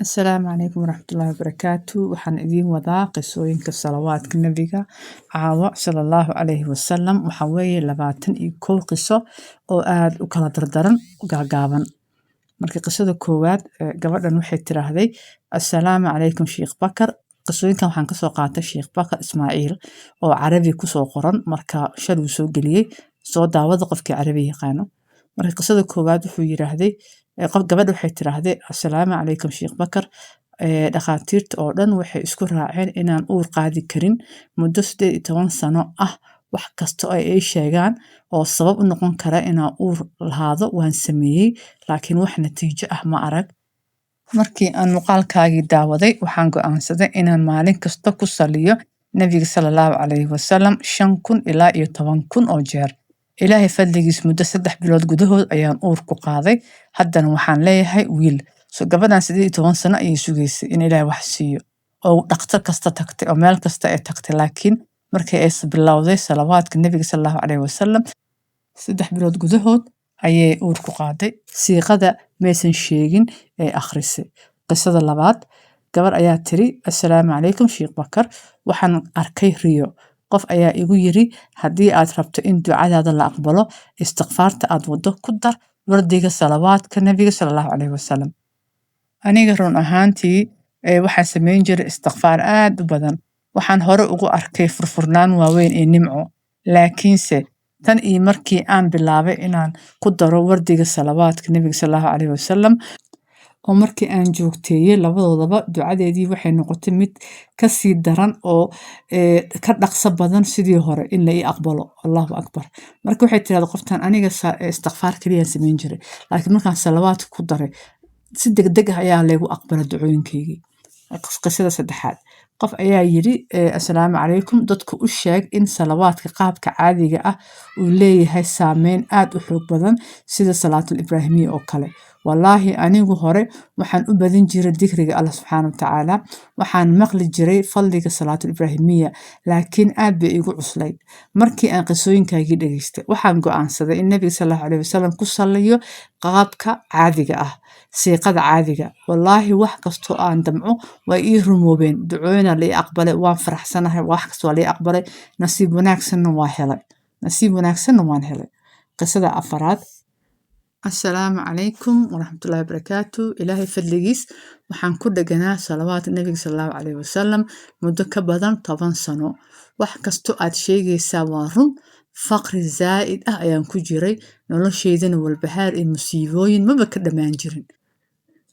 Asalaamu calaykum waraxmatullaahi wabarakaatu. Waxaan idiin wadaa qisooyinka salawaadka Nabiga caawa sala Allahu calayhi wasalam. Waxaa weeye 21 qiso oo aada u kala dardaran, gaagaaban. Marka qisada koowaad, gabadhan waxay tiraahday: "Assalaamu calaykum, Sheekh Bakar." Qisooyinkan waxaan kasoo qaatay Sheekh Bakar Ismaaciil oo Carabi kusoo qoran. Marka shaluu soo geliyey, soo daawada qofkii Carabi yaqaano. Marka qisada koowaad wuxuu yiraahday, qof gabadha waxay tiraahday: "Assalaamu calaykum, Sheekh Bakar. Dhakhaatiirta oo dhan waxay isku raaceen inaan uur qaadi karin muddo 18 sano ah. Wax kasta oo ay sheegaan oo sabab u noqon kara inaan uur lahaado waan sameeyey, laakiin wax natiijo ah ma arag. Markii aan muuqaalkaagii daawaday, waxaan go'aansaday inaan maalin kasta ku saliyo Nabiga sala Allahu calayhi wasalam 5000 ilaa iyo 10,000 oo jeer. Ilaahay fadligiis, muddo 3 bilood gudahood ayaan uur ku qaaday. Haddana waxaan leeyahay wiil." So gabadhan 18 sano ayay sugaysay in Ilaahay wax siiyo, oo dhakhtar kasta tagtay oo meel kasta ay tagtay, laakiin markii ay bilowday salawaadka Nabiga sala Allahu calayhi wasalam, 3 bilood gudahood ayay uur ku qaaday. Siiqada maysan sheegin ee akhrisay. Qisada labaad, gabar ayaa tiri: "Assalaamu calaykum, Sheekh Bakar. Waxaan arkay riyo. Qof ayaa igu yiri: 'Haddii aad rabto in ducadaada la aqbalo, istikfaarta aad wado ku dar wardiga salawaadka Nabiga sala Allahu calayhi wasalam.' Aniga run ahaantii waxaan samayn jiray istikfaar aad u badan. Waxaan hore ugu arkay furfurnaan waaweyn ee nimco, laakiinse tan iyo markii aan bilaabay inaan ku daro wardiga salawaadka Nabiga sala Allahu calayhi wasalam, oo markii aan joogteeyey labadoodaba, ducadeedii waxay noqotay mid kasii daran oo ka dhaqso badan sidii hore in la ii aqbalo." Allahu akbar! Marka waxay tirahda qoftan: "Aniga istikfaar keliyaan samayn jiray, laakiin markaan salawaadka ku daray, si degdeg ah ayaa laygu aqbala ducooyinkaygii." Qisada saddexaad, qof ayaa yidhi: "Assalaamu calaykum. Dadka u sheeg in salawaadka qaabka caadiga ah uu leeyahay saameyn aad u xoog badan, sida salaatul Ibraahimiya oo kale. Wallaahi, anigu hore waxaan u badin jiray dikriga Allah subxaana wa tacaala. Waxaan maqli jiray fadliga salaatul Ibraahimiya, laakiin aad bay igu cuslayd. Markii aan qisooyinkaagii dhageystay, waxaan go'aansaday in Nabiga sal Allahu alayhi wasalam ku salliyo qaabka caadiga ah, siiqada caadiga. Wallaahi, wax kastoo aan damco way ii rumoobeen. Ducooyina la ii aqbalay, waan faraxsanahay. Wax kasta waa la ii aqbalay, nasiib wanaagsanna waa helay, nasiib wanaagsanna waan helay." Qisada afaraad: "Assalaamu calaykum waraxmatullaahi wabarakaatu. Ilaahay fadligiis, waxaan ku dheganaa salawaat Nabiga sal Allahu calayhi wasalam muddo ka badan 10 sano. Wax kasto aad sheegaysaa waa run. Faqri zaa'id ah ayaan ku jiray, noloshaydana walbahaar iyo musiibooyin maba ka dhammaan jirin.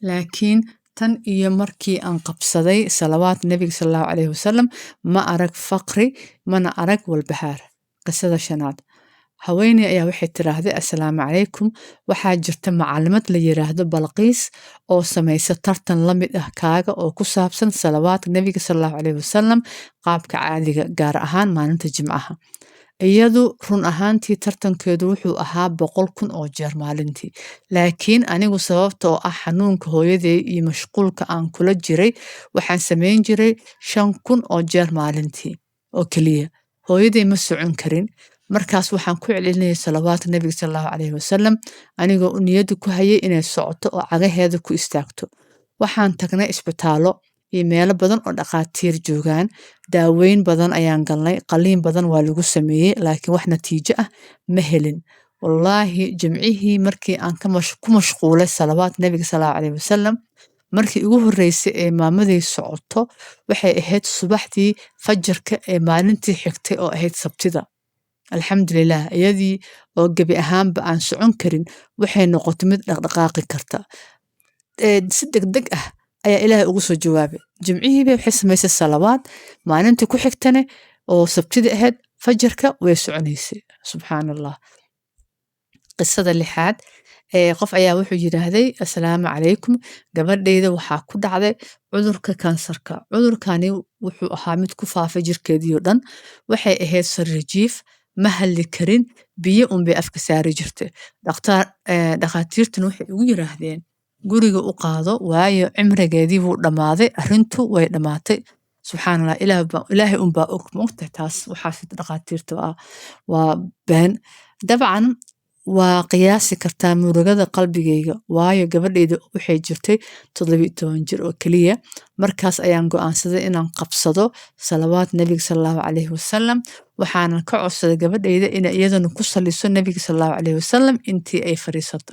Laakiin tan iyo markii aan qabsaday salawaat Nabiga sal Allahu calayhi wasalam, ma arag faqri, mana arag walbahaar." Qisada shanaad, haweeney ayaa waxay tiraahday: "Assalaamu calaykum. Waxaa jirta macalimad la yiraahdo Balqiis oo samaysa tartan la mid ah kaaga oo ku saabsan salawaadka Nabiga sal Allahu calayhi wasalam qaabka caadiga, gaar ahaan maalinta Jimcaha. Iyadu run ahaantii tartankeedu wuxuu ahaa 100,000 oo jeer maalintii, laakiin anigu sababta oo ah xanuunka hooyaday iyo mashquulka aan kula jiray, waxaan samayn jiray 5000 oo jeer maalintii oo keliya. Hooyaday ma socon karin. Markaas waxaan ku celinayay salawaadka Nabiga sal Allahu calayhi wasalam, anigoo u niyadda ku hayay inay socoto oo cagaheeda ku istaagto. Waxaan tagnay isbitaallo iyo meelo badan oo dhakhaatiir joogaan. Daaweyn badan ayaan galnay, qaliin badan waa lagu sameeyey, laakiin wax natiijo ah ma helin. Wallaahi, Jimcihii markii aan ku mashquulay salawaat Nabiga sal Allahu calayhi wasalam, markii ugu horreysay ee maamaday socoto waxay ahayd subaxdii fajarka ee maalintii xigtay oo ahayd Sabtida. Alxamdulilah, iyadii oo gebi ahaanba aan socon karin waxay noqotay mid dhaqdhaqaaqi karta. Si degdeg ah ayaa Ilaahay ugu soo jawaabay. Jimcihiiba waxay samaysay salawaad, maalintii ku xigtane oo Sabtidii ahayd fajarka way soconaysay. Subxaan Allah." Qisada lixaad, qof ayaa wuxuu yidhaahday: "Assalaamu calaykum. Gabadhayda waxaa ku dhacday cudurka kansarka. Cudurkani wuxuu ahaa mid ku faafay jirkeedii oo dhan. Waxay ahayd sariir jiif, ma hadli karin, biyo unbay afka saari jirtay. Dhakhaatiirtuna waxay igu yiraahdeen guriga u qaado, waayo cimrigeedii wuu dhammaaday, arrintu way dhammaatay." Subxaan Allah, Ilaahay unbaa og, ma ogtahay taas? Waxaas dhakhaatiirta waa been dabcan. Waa qiyaasi kartaa murugada qalbigayga, waayo gabadhayda waxay jirtay 17 jir oo keliya. Markaas ayaan go'aansaday inaan qabsado salawaat Nebiga sala Allahu calayhi wasalam, waxaanan ka codsaday gabadhayda inay iyadana ku saliso Nebiga sala Allahu calayhi wasalam intii ay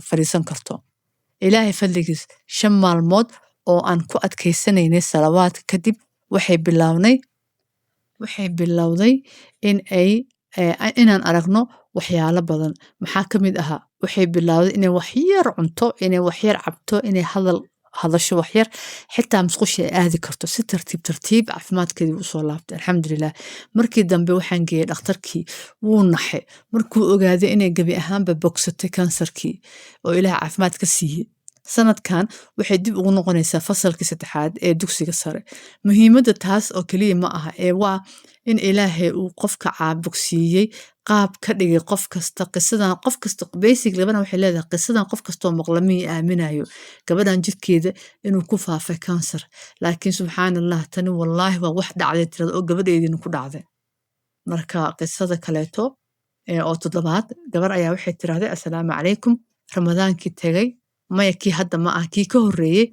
fariisan karto. Ilaahay fadligiis, 5 maalmood oo aan ku adkaysanaynay salawaadka kadib, waxay bilowday in ay inaan aragno waxyaalo badan. Maxaa ka mid ahaa? Waxay bilowday inay wax yar cunto, inay wax yar cabto, inay hadal hadasho wax yar, xitaa musqusha ay aadi karto. Si tartiib tartiib caafimaadkeedii usoo laabtay, alxamdulilah. Markii dambe waxaan geeyey dhakhtarkii. Wuu naxay markuu ogaaday inay gebi ahaanba bogsatay kansarkii oo Ilaah caafimaad ka siiyey. Sanadkan waxay dib ugu noqonaysaa fasalkii saddexaad ee dugsiga sare. Muhiimadda taas oo keliya ma aha, ee waa in Ilaahay uu qofka caabogsiiyey qaab ka dhigay qof kasta qisadan, qof kasta. Basically, gabadhan waxay leedahay, qisadan qof kastoo maqla miyay aaminayo gabadhan jirkeeda inuu ku faafay kansar? Laakiin subxaan Allah, tani wallaahi waa wax dhacday tirada oo gabadheediina ku dhacday. Marka qisada kaleeto oo toddobaad, gabar ayaa waxay tirahday: "Assalaamu calaykum. Ramadaankii tegay, maya, kii hadda ma ah, kii ka horreeyey,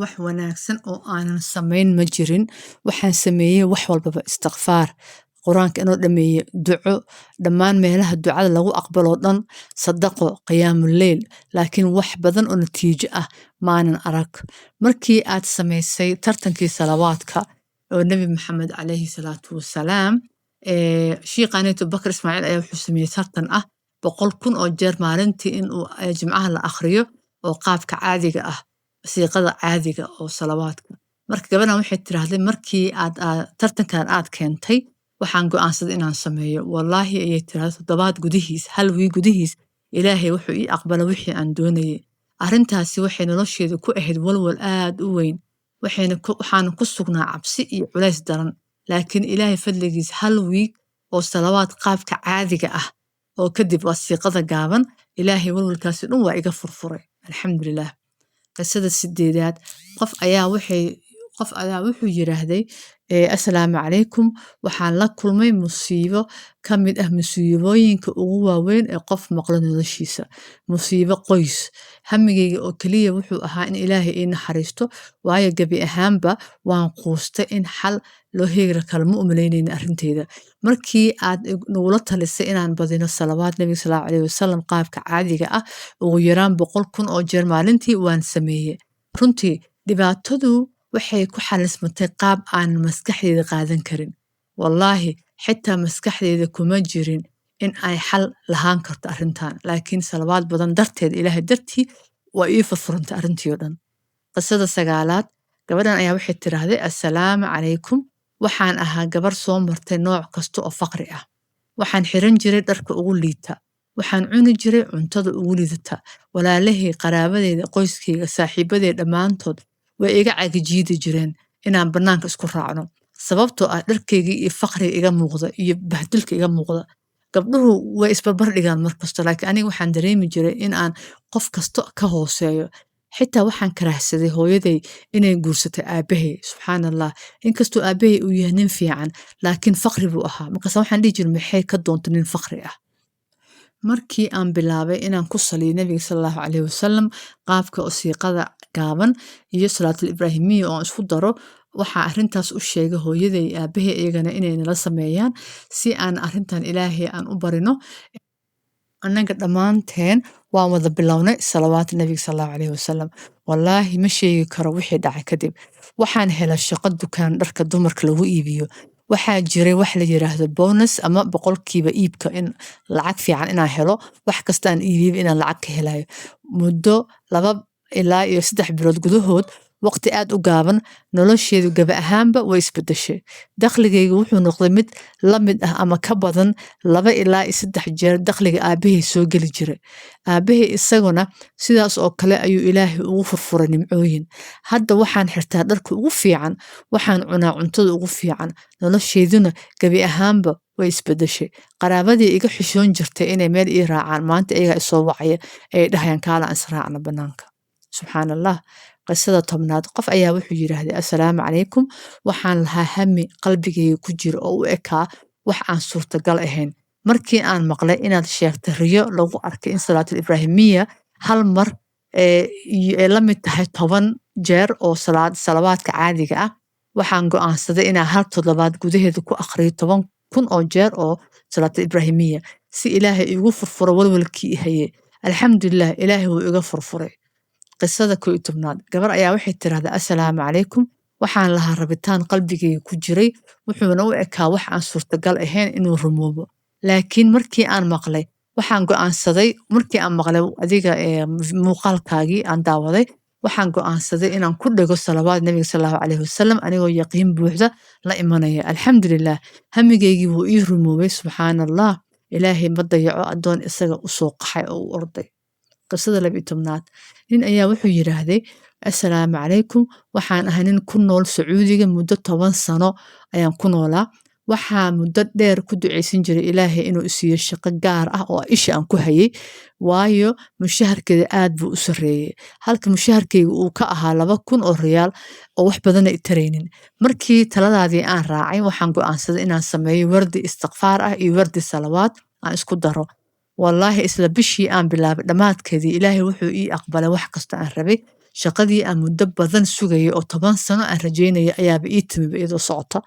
wax wanaagsan oo aanan samayn ma jirin. Waxaan sameeyey wax walbaba: istikfaar, Qur-aanka inoo dhameeye, duco, dhammaan meelaha ducada lagu aqbaloo dhan, sadaqo, qiyaamuleyl, laakiin wax badan oo natiijo ah maanan arag. Markii aad samaysay tartankii salawaadka oo Nebi Maxamed calayhi salaatu wasalaam, shiiqaneeto Bakar Ismaaciil ayaa wuxuu sameeyey tartan ah 100,000 oo jeer maalintii inuu Jimcaha la akhriyo oo qaabka caadiga ah, siiqada caadiga oo salawaadka. Marka gabadhan waxay tiraahday, markii aad tartankan aad keentay, waxaan go'aansaday inaan sameeyo. Wallaahi," ayay tiraahday, "toddobaad gudihiis, hal wiig gudihiis, Ilaahay wuxuu ii aqbala wixii aan doonayay." Arrintaasi waxay nolosheeda ku ahayd walwal aad u weyn, waxaana ku sugnaa cabsi iyo culays daran. Laakiin Ilaahay fadligiis, hal wiig oo salawaad qaabka caadiga ah oo kadib waa siiqada gaaban, Ilaahay walwalkaasi dhan waa iga furfuray, alxamdulilah." Qisada sideedaad, qof ayaa wuxuu yiraahday: "Assalaamu calaykum. Waxaan la kulmay musiibo ka mid ah musiibooyinka ugu waaweyn ee qof maqlo noloshiisa, musiibo qoys. Hamigayga oo keliya wuxuu ahaa in Ilaahay ii naxariisto, waayo gebi ahaanba waan quustay in xal loo heli karo. Ma u malaynaynin arrinteyda. Markii aad nagula talisay inaan badino salawaad Nabiga sal Allahu calayhi wasalam qaabka caadiga ah, ugu yaraan 100,000 oo jeer maalintii, waan sameeyey. Runtii dhibaatadu waxay ku xalismatay qaab aan maskaxdeyda qaadan karin. Wallaahi, xitaa maskaxdeyda kuma jirin in ay xal lahaan karto arrintan, laakiin salawaad badan darteed, Ilaahay dartii, waa ii furfurantay arrintii oo dhan." Qisada sagaalaad, gabadhan ayaa waxay tiraahday: "Assalaamu calaykum. Waxaan ahaa gabar soo martay nooc kasta oo faqri ah. Waxaan xiran jiray dharka ugu liita, waxaan cuni jiray cuntada ugu liidata. Walaalahay, qaraabadeyda, qoyskayga, saaxiibaday dhammaantood way iga cagajiidi jireen inaan bannaanka isku raacno, sababtoo ah dharkayga iyo faqriga iga muuqda iyo bahdilka iga muuqda. Gabdhuhu way isbarbar dhigaan mar kasta, laakiin aniga waxaan dareemi jiray in aan qof kasta ka hooseeyo. Xitaa waxaan karaahsaday hooyaday inay guursatay aabahay. Subxaan Allah, inkastoo aabahay uu yahay nin fiican, laakiin faqri buu ahaa. Markaas waxaan dhihi jiray, maxay ka doontay nin faqri ah? Markii aan bilaabay inaan ku saliyo Nabiga sala Allahu calayhi wasalam qaabka siiqada gaaban iyo salaatul ibraahimiya oo aan isku daro, waxaa arrintaas u sheegay hooyaday iyo aabahay, iyagana inay nala sameeyaan si aan arrintan Ilaahay aan u barino. Annaga dhammaanteen waan wada bilownay salawaat Nabiga sal Allahu calayhi wasalam. Wallaahi, ma sheegi karo wixii dhacay kadib. Waxaan helay shaqo dukaan dharka dumarka lagu iibiyo. Waxaa jiray wax la yiraahdo bonus ama boqolkiiba iibka, in lacag fiican inaan helo, wax kasta aan iibiyaba inaan lacag ka helayo. Muddo 2 ilaa iyo 3 bilood gudahood, waqti aad u gaaban, nolosheedu gaba ahaanba way isbedeshay. Dakhligaygu wuxuu noqday mid la mid ah ama ka badan 2 ilaa iyo 3 jeer dakhliga aabahay soo geli jiray. Aabahay isaguna sidaas oo kale ayuu Ilaahay ugu furfuray nimcooyin. Hadda waxaan xirtaa dharka ugu fiican, waxaan cunaa cuntada ugu fiican, nolosheeduna gebi ahaanba way isbedeshay. Qaraabadii iga xishoon jirtay inay meel ii raacaan, maanta iyagaa isoo wacaya, ay dhahayaan, kaala aan israacno banaanka. Subxaan Allah." Qisada 10aad, qof ayaa wuxuu yiraahday: "Assalaamu calaykum. Waxaan lahaa hami qalbigayga ku jira oo u ekaa wax aan suurtagal ahayn." Markii aan maqlay inaad sheegtay riyo lagu arkay in Salaatul Ibraahimiya hal mar ay la mid tahay 10 jeer oo salawaadka caadiga ah, waxaan go'aansaday inaan hal toddobaad gudaheeda ku akhriyo 10,000 oo jeer oo Salaatul Ibraahimiya si Ilaahay iigu furfuro walwalkii i hayay. Alxamdulilah, Ilaahay wuu iga furfuray. Qisada 11aad. Gabar ayaa waxay tiraahdaa: "Assalaamu calaykum. Waxaan lahaa rabitaan qalbigayga ku jiray, wuxuuna u ekaa wax aan suurtagal ahayn inuu rumoobo. Laakiin markii aan maqlay, waxaan go'aansaday, markii aan maqlay adiga muuqaalkaagii aan daawaday, waxaan go'aansaday inaan ku dhego salawaad Nabiga sal Allahu calayhi wasalam anigoo yaqiin buuxda la imanaya. Alxamdulilah, hamigaygii wuu ii rumoobay. Subxaana Allah, Ilaahay ma dayaco addoon isaga u soo qaxay oo u orday." Qisada 12aad. Nin ayaa wuxuu yiraahday: "Assalaamu calaykum. Waxaan ahay nin ku nool Sacuudiga, muddo 10 sano ayaan ku noolaa. Waxaa muddo dheer ku duceysan jiray Ilaahay inuu isiiyo shaqo gaar ah oo isha aan ku hayay, waayo mushaharkeeda aad buu u sarreeyay, halka mushaharkayga uu ka ahaa 2000 oo riyaal oo wax badanna i taraynin. Markii taladaadii aan raacay, waxaan go'aansaday inaan sameeyo wardi istikfaar ah iyo wardi salawaad aan isku daro. Wallaahi, isla bishii aan bilaabay dhammaadkeedii, Ilaahay wuxuu ii aqbalay wax kasta aan rabay. Shaqadii aan muddo badan sugayay oo 10 sano aan rajaynayay ayaaba ii timiba iyadoo socota.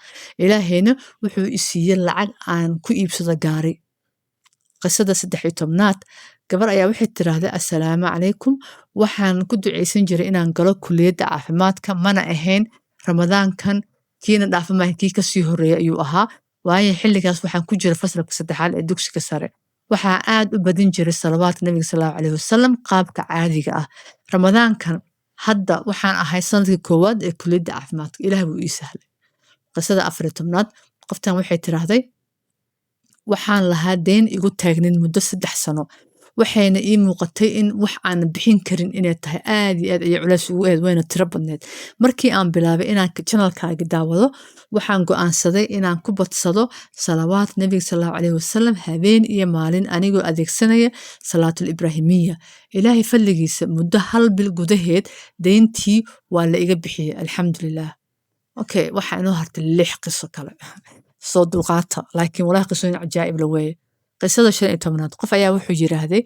Ilaahayna wuxuu i siiyey lacag aan ku iibsado gaari." Qisada 13aad. Gabar ayaa waxay tiraahday: "Assalaamu calaykum. Waxaan ku duceysan jiray inaan galo kuliyadda caafimaadka. Mana ahayn Ramadaankan kiina dhaafa maaha, kii kasii horreeyay ayuu ahaa, waayo xilligaas waxaan ku jiray fasalka saddexaad ee dugsiga sare. Waxaa aad u badin jiray salawaadka Nabiga sal Allahu calayhi wasalam qaabka caadiga ah. Ramadaankan hadda waxaan ahay sanadkii koowaad ee kuliyadda caafimaadka. Ilaah buu ii sahlay." Qisada 14aad. Qoftan waxay tiraahday: "Waxaan lahaa deyn igu taagnin muddo 3 sano, waxayna ii muuqatay in wax aanan bixin karin inay tahay. Aad iyo aad ayay culays ugu ahayd, wayna tiro badneed. Markii aan bilaabay inaan channelkaaga daawado, waxaan go'aansaday inaan ku badsado salawaat Nabiga sal Allahu calayhi wasalam habeen iyo maalin, anigoo adeegsanaya Salaatul Ibraahimiya. Ilaahay fadligiisa, muddo hal bil gudaheed deyntii waa la iga bixiyey. Alxamdulilah." Okay, waxaa inoo hartay lix qiso kale, soo dulqaata, laakiin walahi qisooyin cajaa'ib la weeye. Qisada 15aad. Qof ayaa wuxuu yiraahday: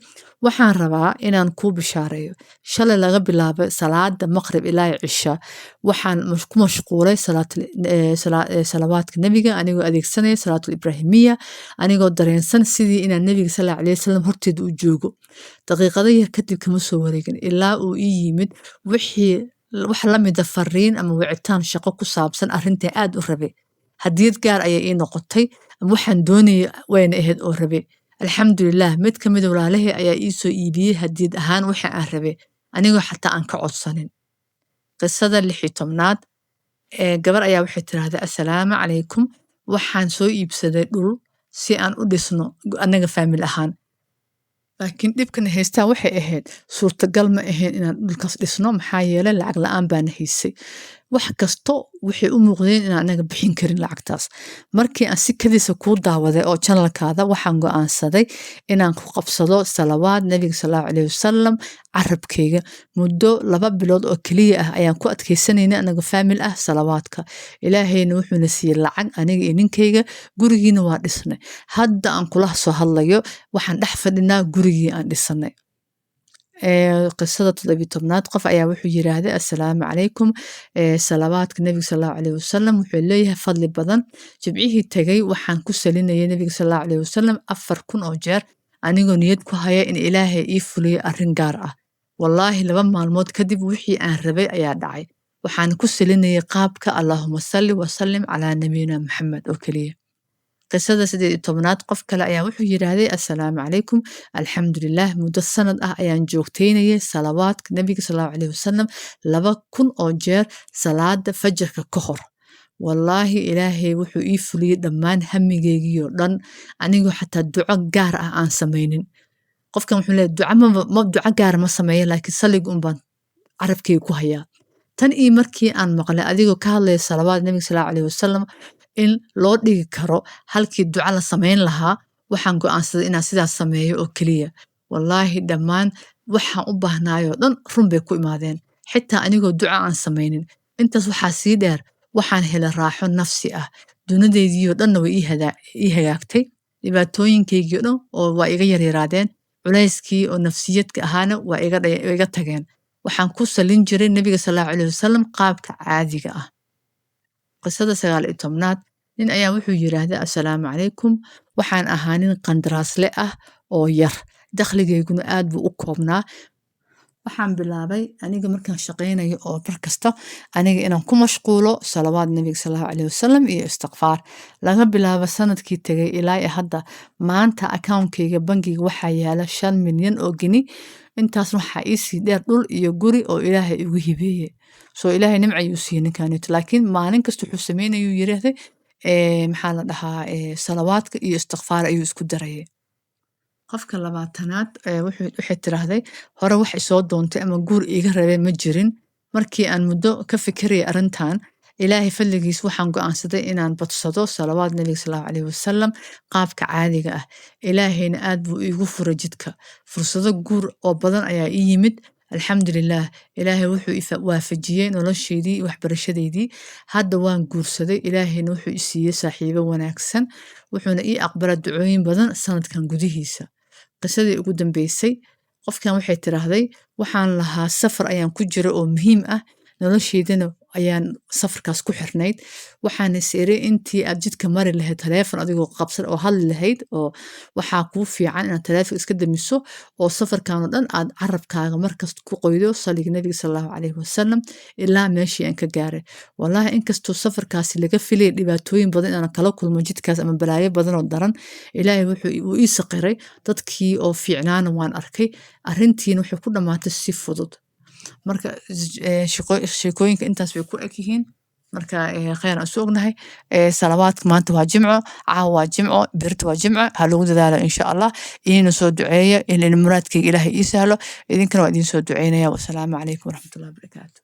"Waxaan rabaa inaan kuu bishaareeyo. Shalay laga bilaabay salaada maqrib ilaa cisha waxaan ku mashquulay salawaadka Nebiga anigoo adeegsanaya Salaatul Ibraahimiya, anigoo dareensan sidii inaan Nebiga sal Allahu alayhi wasalam horteeda u joogo. Daqiiqado yar kadib kama soo wareegin ilaa uu ii yimid wixii wax la mida fariin ama wicitaan shaqo ku saabsan arrintii aad u rabay. Hadiyad gaar ayay ii noqotay ama waxaan doonayay wayna ahayd oo rabay. Alxamdulilah, mid ka mid a walaalahey ayaa ii soo iibiyey hadiyad ahaan waxa aan rabay, anigoo xataa aan ka codsanin." Qisada 16aad. Gabar ayaa waxay tiraahdaa: "Assalaamu calaykum. Waxaan soo iibsaday dhul si aan u dhisno annaga family ahaan, laakiin dhibkana haystaa waxay ahayd suurtagal ma ahayn inaan dhulkaas dhisno, maxaa yeelay lacag la'aan baana haysay. Wax kasto waxay u muuqdeen inaan anaga bixin karin lacagtaas. Markii aan si kadiisa kuu daawaday oo channelkaada, waxaan go'aansaday inaan ku qabsado salawaad Nabiga sal Allahu calayhi wasalam carabkayga. Muddo 2 bilood oo keliya ah ayaan ku adkeysanayna anaga family ah salawaadka. Ilaahayna wuxuuna siiyey lacag aniga iyo ninkayga, gurigiina waa dhisnay. Hadda aan kula soo hadlayo waxaan dhex fadhinaa gurigii aan dhisanay." Qisada 17aad. Qof ayaa wuxuu yiraahday: "Assalaamu calaykum. Salawaadka Nabiga sal Allahu calayhi wasalam wuxuu leeyahay fadli badan. Jimcihii tegay waxaan ku salinayay Nabiga sal Allahu calayhi wasalam 4000 oo jeer, anigoo niyad ku haya in Ilaahay ii fuliyo arrin gaar ah. Wallaahi, 2 maalmood kadib wixii aan rabay ayaa dhacay. Waxaan ku salinayay qaabka Allaahuma salli wasallim calaa nabiyina Maxamed oo keliya." Qisada 18aad. Qof kale ayaa wuxuu yiraahday: "Assalaamu calaykum. Alxamdulilah, muddo sanad ah ayaan joogteynayay salawaadka Nabiga sal Allahu calayhi wasalam 2000 oo jeer salaada fajarka ka hor. Wallaahi, Ilaahay wuxuu ii fuliyey dhammaan hamigeygii oo dhan, anigoo xataa duco gaar ah aan samaynin." Qofkan wuxuu leeyahay duco ma duco gaar ma sameeyo, laakiin salliga un baan carabkeyga ku hayaa. "Tan iyo markii aan maqlay adigoo ka hadlaya salawaad Nabiga sal Allahu calayhi wasalam in loo dhigi karo halkii duco la samayn lahaa, waxaan go'aansaday inaan sidaas sameeyo oo keliya. Wallaahi, dhammaan waxaan u baahnaayoo dhan run bay ku imaadeen, xitaa anigoo duco aan samaynin. Intaas waxaa sii dheer, waxaan helay raaxo nafsi ah, dunidaydii oo dhanna way ii hagaagtay." Dhibaatooyinkaygii oo dhan oo waa iga yaryaraadeen, culayskii oo nafsiyadka ahaana waa iga tageen. Waxaan ku salin jiray Nabiga sal Allahu calayhi wasalam qaabka caadiga ah. Qisada 19aad, nin ayaa wuxuu yiraahdaa: "Assalaamu calaykum, waxaan ahaa nin qandaraasle ah oo yar, dakhligayguna aad buu u koobnaa. Waxaan bilaabay aniga markaan shaqaynayo oo bar kasta aniga inaan ku mashquulo salawaad Nabiga sal Allahu calayhi wasalam iyo istikfaar. Laga bilaabo sanadkii tegay ilaa iyo hadda maanta, akaunkayga bangiga waxaa yaala 5 milyan oo gini. Intaas waxaa iisii dheer dhul iyo guri oo Ilaahay igu hibeeyey." So Ilaahay nimca ayuu siiyey ninkaneeto, laakiin maalin kasta wuxuu sameynayuu yiraahday, maxaa la dhahaa, salawaadka iyo istikfaar ayuu isku darayay. Qofka 20aad waxay tiraahday: "Hore wax isoo doontay ama guur iiga rabay ma jirin. Markii aan muddo ka fikirayay arrintan, Ilaahay fadligiis waxaan go'aansaday inaan badsado salawaad Nabiga sal Allahu calayhi wasalam qaabka caadiga ah. Ilaahayna aad buu iigu furay jidka. Fursado guur oo badan ayaa ii yimid. Alxamdulilah, Ilaahay wuxuu i waafajiyey noloshaydii iyo waxbarashadeydii. Hadda waan guursaday, Ilaahayna wuxuu i siiyey saaxiibo wanaagsan, wuxuuna ii aqbalay ducooyin badan sanadkan gudihiisa." Qisadii ugu dambeysay, qofkan waxay tiraahday: "Waxaan lahaa safar ayaan ku jira oo muhiim ah, noloshaydana ayaan safarkaas ku xirnayd. Waxaan is iri, intii aad jidka mari lahayd taleefon adigoo qabsan oo hadli lahayd, oo waxaa kuu fiican inaad taleefon iska damiso oo safarkan oo dhan aad carabkaaga markasta ku qoydo saliga Nabiga sal Allahu calayhi wasalam ilaa meeshii aan ka gaaray. Wallaahi, inkastoo safarkaasi laga filayay dhibaatooyin badan inaan kala kulmo jidkaas ama balaayo badan oo daran, Ilaahay wuxuu uu ii saqiray, dadkii oo fiicnaana waan arkay, arrintiina waxay ku dhammaatay si fudud." Marka sheekooyinka intaas bay ku eg yihiin. Marka khayr aan isu ognahay. Salawaadka maanta waa Jimco, caawa waa Jimco, berito waa Jimco. Ha lagu dadaalo insha Allah. Iina soo duceeya in muraadkayga Ilaahay ii sahlo. Idinkana waa idiin soo duceynaya. Wasalaamu calaykum waraxmatullahi wabarakaatu.